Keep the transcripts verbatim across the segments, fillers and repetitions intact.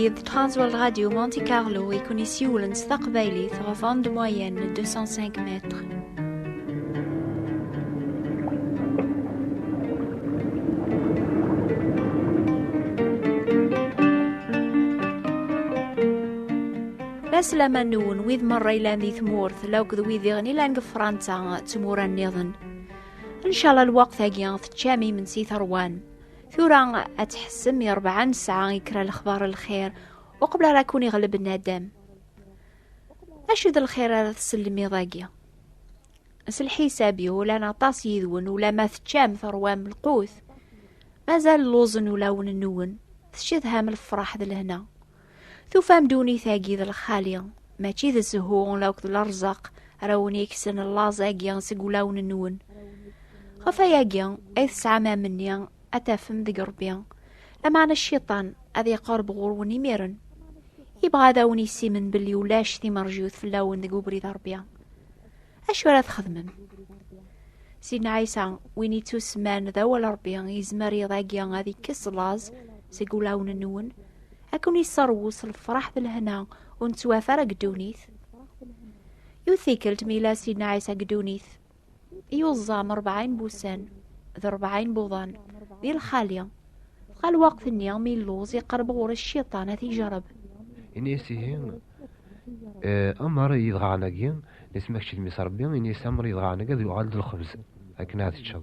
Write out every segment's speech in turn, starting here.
D Transworld Radio Monte Carlo i kun-isiwlen s taqbaylit ɣef onde moyenne deux cent cinq mètres. Laslama-nwen wid merra yellan di tmurt, la akked wid diɣen yellan deg Fransa d tmura nniḍen. Ncallah lweqt-agi teččam imensi terwam. Tura ad tḥessem i rebɛa n ssaɛa i kra lexbar n lxir, uqbel ara kun-iɣleb nadam. Acu d lxir ara tsellem iḍ-agi? S lḥisab-iw, llan aṭas yid-wen, ulamma teččam terwam lqut, mazal lluẓen ulawen-nwen, tcedham lefraḥ d lehna. Tufam ddunit-agi d lxali, mačči d zzhu la akked lerẓaq ara wen-ikksen llaẓ-agi seg ulawen-nwen. Ɣef wayagi ay tesɛam amenni ad tafem deg Ṛebbi, lameɛna cciṭan ad iqerreb ɣur-wen imiren. Yebɣa ad awen-issimen belli ulac timerjut fell-awen deg ubrid n Ṛebbi. Acu ara txedmem? Sidna Ɛisa, win yettusemman d awal Ṛebbi, yezmer iḍ-agi ad ikkes laẓ seg ulawen-nwen, ad ken-isserwu s lefraḥ d lehna ur nettwaf ara deg ddunit. Yiwet tikkelt mi yella Sidna Ɛisa deg ddunit, yuẓam rebɛin n wussan d rebɛin n wuḍan di lxali. Dɣa lweqt-nni mi yelluẓ, iqerreb ɣur-s cciṭan ad t-ijerreb. Ini-as ihi, eh, amer i yedɣaɣen-agi, nisma kečč d mmi-s Ṛebbi, ini-as amer i yedɣaɣen-agi ad yuɣal d lxebz akken ad teččeḍ.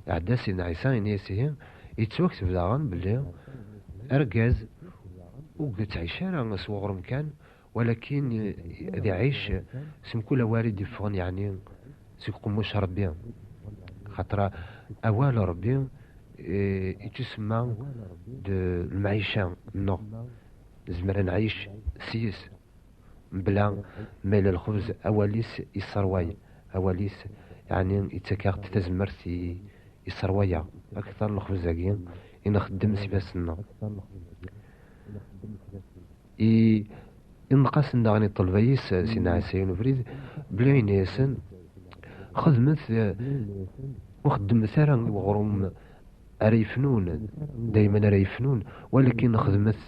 Iɛedda Sidna Ɛisa, ini-as ihi, yettwakteb daɣen belli argaz ur yettɛic ara s weɣrum kan, walakin, eh, ad iɛic s mkul awal i d-iffɣen, yeɛni seg uqemmuc n Ṛebbi. Xaṭer awal n Ṛebbi, eh, yettusemma d lemɛica-nneɣ. Nezmer ad nɛic s-yes, mebla ma yella lxebz, awal-is yesserway, awal-is, yeɛni, yettak-aɣ-d tazmert i, yesserway-aɣ akteṛ n lxebz-agi i nxeddem s ifassen-nneɣ. I, inṭeq-asen daɣen i ṭṭelba-is, Sidna Ɛisa, yiwen ubrid, bla yenna-yasen, xedmet, eh, ur xeddmet ara i weɣrum ara yefnun, dayman ara yefnun, walakin xedmet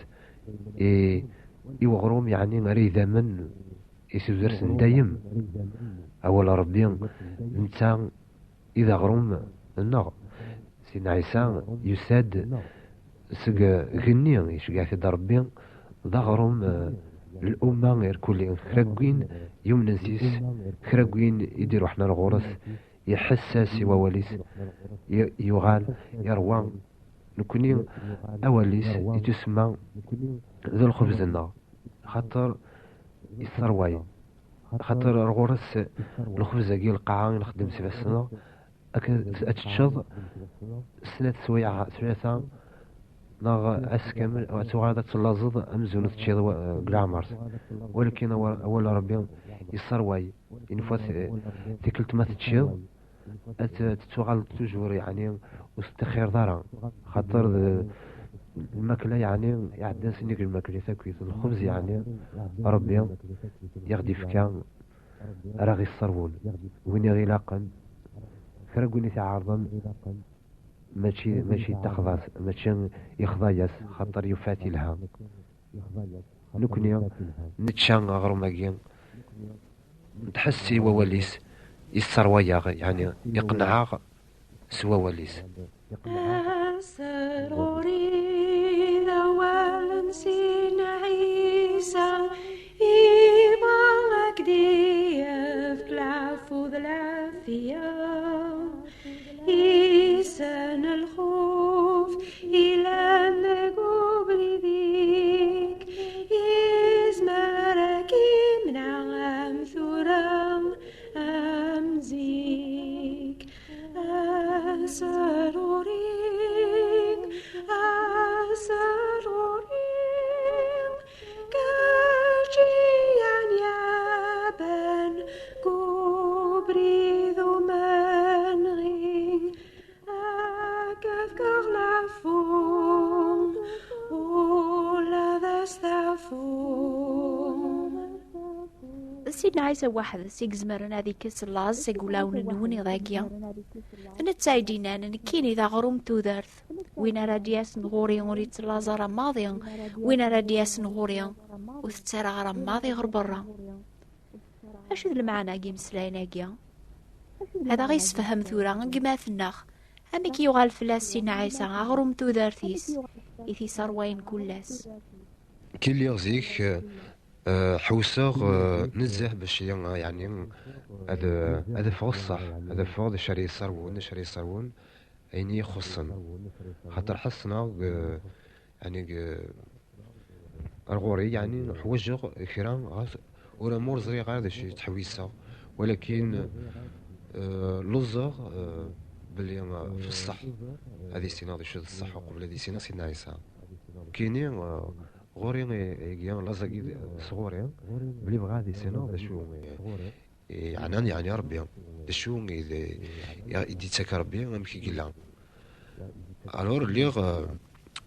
i, i weɣrum, yeɛni ara idamen i tudert n dayem. Awal n Ṛebbi, netta i d aɣrum-nneɣ. Sidna Ɛisa yusa-d seg igenni, iceggeɛ-t-id Ṛebbi, d aɣrum, eh, n lumma irkulli. Kra n win yumnen s-is, kra n win i d-iruḥen ar ɣur-s, iḥess-as i wawal-is, i, yuɣal, iṛwa. Nekni, awal-is yettusemma d lxebz-nneɣ, xaṭer yesserway. Xaṭer ar ɣur-s lxebz-agi, lqaɛa i nxeddem s ifassen-nneɣ, akken ad teččeḍ snat swayeɛ, tlata, neɣ ass kamel, ad tuɣaleḍ ad tellaẓeḍ amzun ur teččiḍ wa-, deg leɛmer-ik. Walakin awal, awal n Ṛebbi yesserway. Une fois t-, tikkelt ma teččiḍ, ad t-, ad tettuɣaleḍ toujours, yeɛni, ur tettixxireḍ ara. Xaṭer d lmakla, yeɛni, iɛeddan s nnig lmakla akkit lxebz, yeɛni, Ṛebbi i ɣ-d-ifka ara ɣ-isserwun. Win i ɣ-ilaqen, kra n win i t-iɛerḍen, mačči, mačči yettaxḍa-s, mačči yexḍa-yas, xaṭer yufa-t yelha. Nekni nečča aɣrum-agi, ntḥess i wawal-is, yesserwa-yaɣ, yeɛni iqenneɛ-aɣ s wawal-is. Aserɣuri d awal n Sidna Ɛisa, ibɣa ad k-d-yefk lɛafu d lɛafiya. Isan lxuf ilan deg ubrid-ik, yezmer ad k-imneɛ am tura am zik. Aserɣuri, aserɣuri, kečč i aɣ-yaban deg ubrid umenɣi. Ɛisa weḥd-s i izemren ad ikkes laẓ seg wulawen-nwen iḍ-agi. D netta i d-yennan, nekkini d aɣrum n tudert. Win ara d-yasen ɣur-i ur yettlaẓ ara maḍi, win ara d-yasen ɣur-i ur tettaraɣ ara maḍi ɣer berra. Acu d lmeɛna n yimeslayen-agi? Ad aɣ-yessefhem tura gma-tneɣ amek yuɣal fell-as Sidna Ɛisa aɣrum n tudert-is i t-isserwayen kul ass. Kiliɣ zik, eh, ḥewseɣ, eh, nezzeh bac, eh, yeɛni, ad, ad afeɣ ṣṣeḥ, ad afeɣ d acu ara yesserwun, d acu ara yesserwun ayen i yi-ixuṣṣen. Xaṭer ḥessneɣ, eh, yeɛni, eh, ar ɣur-i, yeɛni, ḥwaǧeɣ kra, ɣas ur am ur ẓriɣ ara d acu i ttḥewwiseɣ, walakin, eh, luẓeɣ, eh, belli, eh, f ṣṣeḥ ad issineɣ d acu d ṣṣeḥ uqbel ad issineɣ Sidna Ɛisa. Kini, eh, ɣur-i, eh, igi, laẓ-agi d, eh, sɣur-i, belli bɣiɣ ad issineɣ d acu, eh, i yeɛnan, yeɛni Rebbi. D acu i d, i, i d-yettak Rebbi, amek i yella. Alors, lliɣ, eh,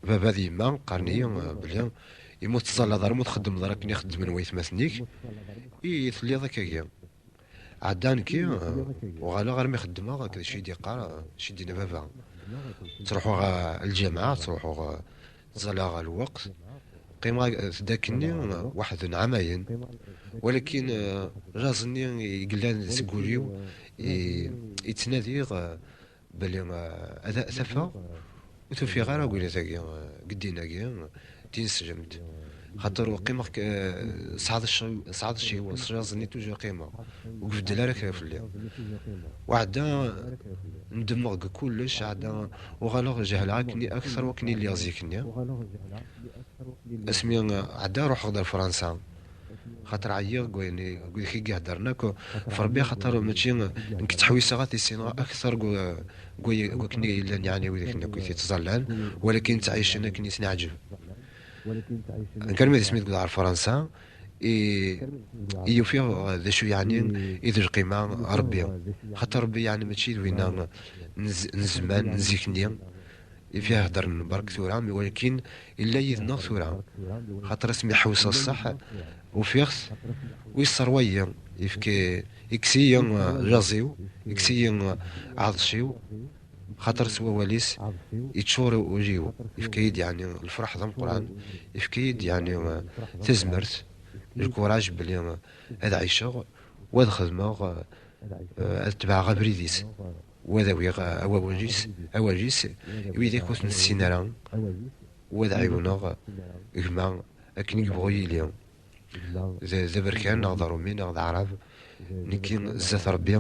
baba d yemma qqaren-iyi, eh, belli imi ur tettẓallaḍ ara, imi ur txeddmeḍ ara akken i xeddmen waytmaten-ik, i telliḍ akkagi. Ɛeddaɣ nekki, eh, uɣaleɣ armi xeddmeɣ, akked acu i d-yeqqar, eh, acu i d-yenna baba. Ttruḥuɣ, eh, lǧameɛ, ttruḥuɣ, eh, ẓẓaleɣ ɣer lweqt. Qqimeɣ, eh, d akkenni, eh, waḥed n ɛamayen. Walakin, eh, laẓ-nni i yellan seg wul-iw, i, i ttnadiɣ, eh, belli, eh, ad, ad t-afeɣ, ur t-ufiɣ ara deg wilat-agi, eh, deg ddin-agi, eh, d tineslemt. Xaṭer ur qqimeɣ k-, eh, sɛiɣ cci-, sɛiɣ cciw, s laẓ-nni toujours qqimeɣ. Ur ibeddel ara kra fell-i. Weɛda ndemmeɣ deg kullec, ɛada uɣaleɣ jehleɣ akken, akteṛ wakken i lliɣ zik-nni. Asmi, eh, ɛada ruḥeɣ-d ar Fransa. Xaṭer ɛyiɣ deg wayen i, deg wid i iheddren akk f Rebbi, xaṭer mačči nekk ttḥewwiseɣ ad t-issineɣ akteṛ deg, deg, deg wakken i llan, yeɛni, widak akk i t-ittẓallan, walakin ttɛicen akken i sen-iɛǧeb. Nekk armi d asmi deg ar Fransa i, i ufiɣ d acu, yeɛni, i d lqima Rebbi. Xaṭer Rebbi, yeɛni, mačči d winna n z-, n zzman, n zik-nni, i fiha heddren berk tura, mi walakin illa yid-neɣ tura. Xaṭer asmi ḥewseɣ ṣṣeḥ, ufiɣ-t, u yesserwa-yi, yefka, ikkes-iyi, eh, laẓ-iw, ikkes-iyi, eh, aɛḍec-iw, xaṭer s wawal-is yeččur ul-iw, yefka-yi-d, yeɛni, lferḥ d ameqqran, yefka-yi-d, yeɛni, eh, tazmert, lkuraǧ belli, eh, ad ɛiceɣ, u ad xedmeɣ, eh, eh, ad tebɛeɣ abrid-is, u ad awiɣ, eh, awawal-is, awal-is, i widak ur t-nessin ara, u ad ɛiwneɣ gma akken i yebɣu yili. D, d aberkan neɣ d aṛumi neɣ d aɛrab, nekki zdat Ṛebbi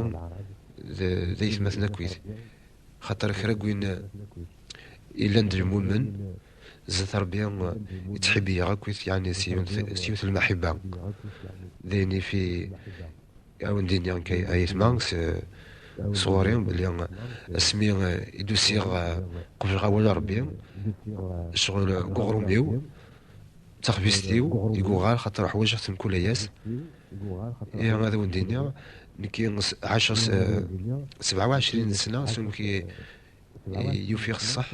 d, d aytmaten akkit. Xaṭer kra n win illan d lmumen, zdat Ṛebbi yettḥibbi-yaɣ akkit, yeɛni s yiwet, s yiwet lmaḥibba. D ayen ifi, a wen-d-iniɣ nekk ay, ay ayetma, s, sɣur-i, belli asmi, eh, i d-usiɣ, eh, qebleɣ awal n Ṛebbi, ccɣel deg uɣrum-iw, d taxbizt-iw i yuɣal, xaṭer ḥwaǧeɣ-ten kul ass. Ihi, ad wen-d-iniɣ, nekki s-, ɛaceɣ s-, sebɛa u ɛecrin n sna, s umek i, i yufiɣ ṣṣeḥ.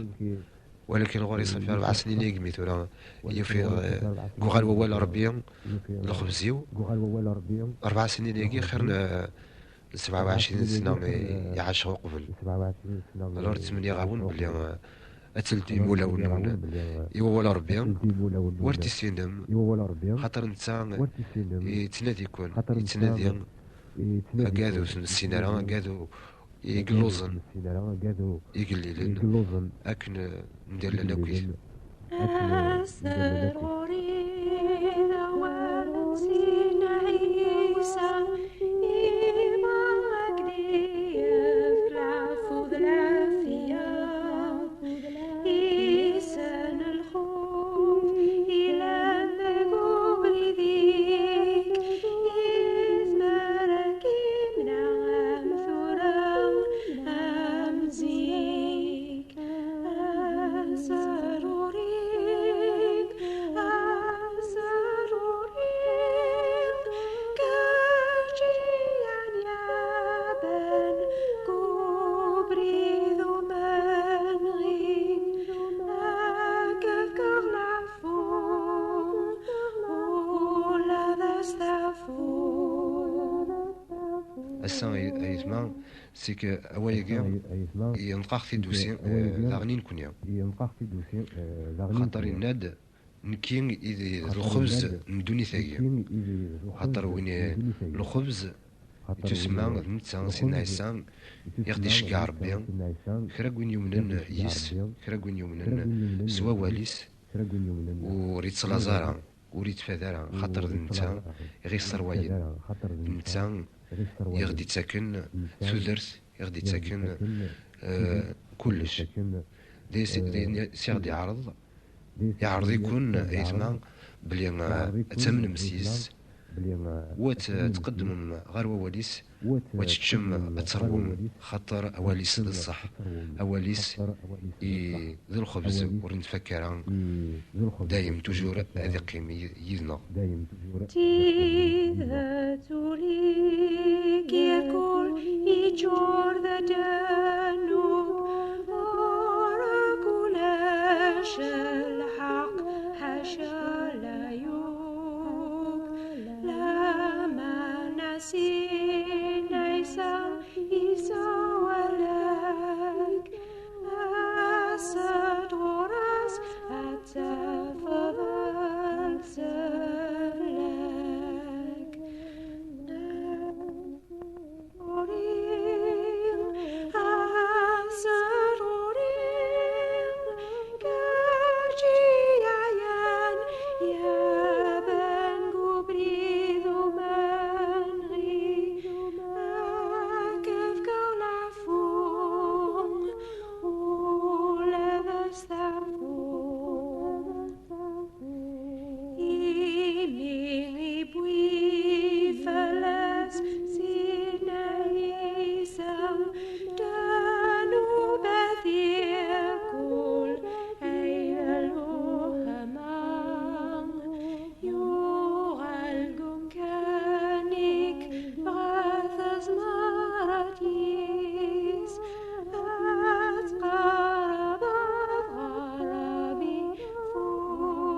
Walakin ɣur-i ṣafi rebɛa snin i yegmi tura i ufiɣ, eh, deg uɣal wawal n Ṛebbi, lexbez-iw. Rebɛa snin-agi xir n, eh, n sebɛa u ɛecrin sna i ɛaceɣ uqbel. Alors, ttmenniɣ-awen belli, eh, ad teldim ulawen-nwen i wawal n Ṛebbi, ur t-tessinem, xaṭer netta yettnadi-ken, yettnadi agad ur t-nessin ara, agad ur i yelluẓen, igellilen, akken, eh, mdalen akkit. Aser ɣur-i d awal n Sidna Ɛisa, iba ak-d-yefk lɛeffu d lɛafiya, isan lxuf ilan deg ubrid-ik, izmer ad k-imneɛ am tura, am zik. Aser ɣur-i d Ass-a, ay ayetma, c'est que awal-agi yenṭeq-aɣ-t-id usi, eh, daɣen i nekkni. Xaṭer yenna-d, nekki i d lxebz n ddunit-agi. Xaṭer win i, lxebz yettusemma d netta, Sidna Ɛisa, i ɣ-d-iceggeɛ Ṛebbi, kra n win yumnen yis, kra n win yumnen s wawal-is, ur yettlaẓ ara, ur yettfad ara, xaṭer d netta i ɣ-isserwayen, d netta i ɣ-d-ittaken tudert, i ɣ-d-ittaken, eh, kullec. D ayen s i ɣ-d-iɛreḍ, iɛreḍ-iken, ayetma, belli, eh, ad tamnem s yis, u ad tqeddmem ɣer wawal-is, u ad teččem, ad terwem, xaṭer awal-is d ṣṣeḥ, awal-is i d lxebz ur nettfakka ara, dayem, toujours, ad iqqim yid-, yid-neɣ. Tidet ur ikir kul iččur d ddnub, ɣur-k ulac lḥeqq, ḥaca leɛyub. Lameɛna Sidna Ɛisa yessawal-ak, as-d ɣur-s ad tafeḍ ad tsellek. Ɣur-i, as-d ɣur-i, kečč i yeɛyan, yeɛban deg ubrid umenɣi, ad k-fkeɣ leɛfu, ula d asteɛfu. Imi iwwi fell-as Sidna Ɛisa ddnubat irkul ay d lwehma, yuɣal deg umkan i yebɣa tazmert-is. Ad tqerrbeḍ ɣer Ṛebbi f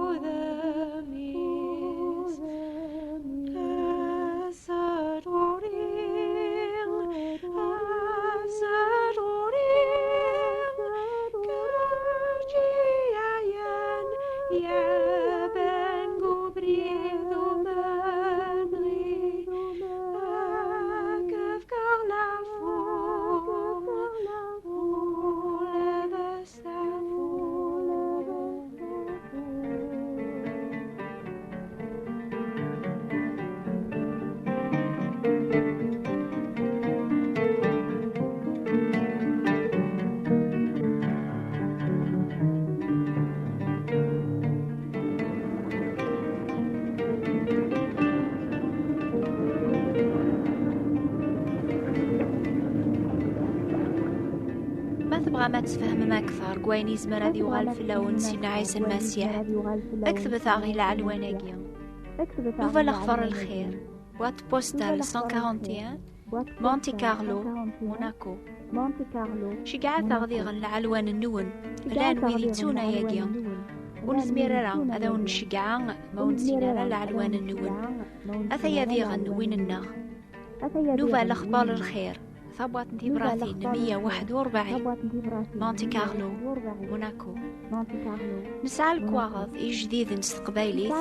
udem-is. As-d ɣur-i, as-d ɣur-i, kečč i yeɛyan, yeɛban deg ubrid umenɣi, ad k-fkeɣ leɛfu, ula d asteɛfu. Ma tebɣam ad tfehmem akteṛ deg wayen yezmer ad yuɣal fell-awen Sidna Ɛisa Lmasiḥ, ketbet-aɣ i lɛelwan-agi. Nouvel Axbar Lxir, boîte postale cent quarante et un, Monte Carlo, Monaco. Ceggɛet-aɣ diɣen lɛelwan-nwen, llan wid yettun ayagi. Ur nezmir ara ad awen-nceggeɛ ma ur nessin ara lɛelwan-nwen. Ataya diɣen win-nneɣ. Nouvel Axbar Lxir, tabwaṭ n tibratin meyya u waḥed u rebɛin, Monte Carlo, Monaco. Nesɛa lekwaɣeḍ ijdiden s teqbaylit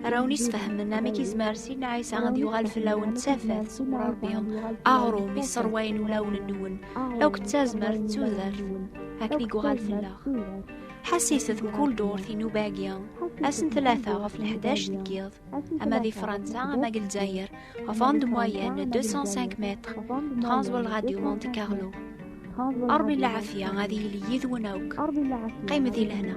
ara wen-isfehmen amek izmer Sidna Ɛisa ad yuɣal fell-awen d tafat sɣur Ṛebbi, aɣrum isserwayen ulawen-nwen, akked tazmert d tudert akken i yuɣal fell-aɣ. Ḥesset mkul ddurt i nnuba-agi, ass n tlata ɣef leḥdac deg yiḍ, ama di Fransa ama deg Lezzayer, ɣef onde moyenne deux cent cinq mètres, Transworld Radio Monte Carlo. Ṛebbi lɛafya ad yili yid-wen akk. Qqim di lehna.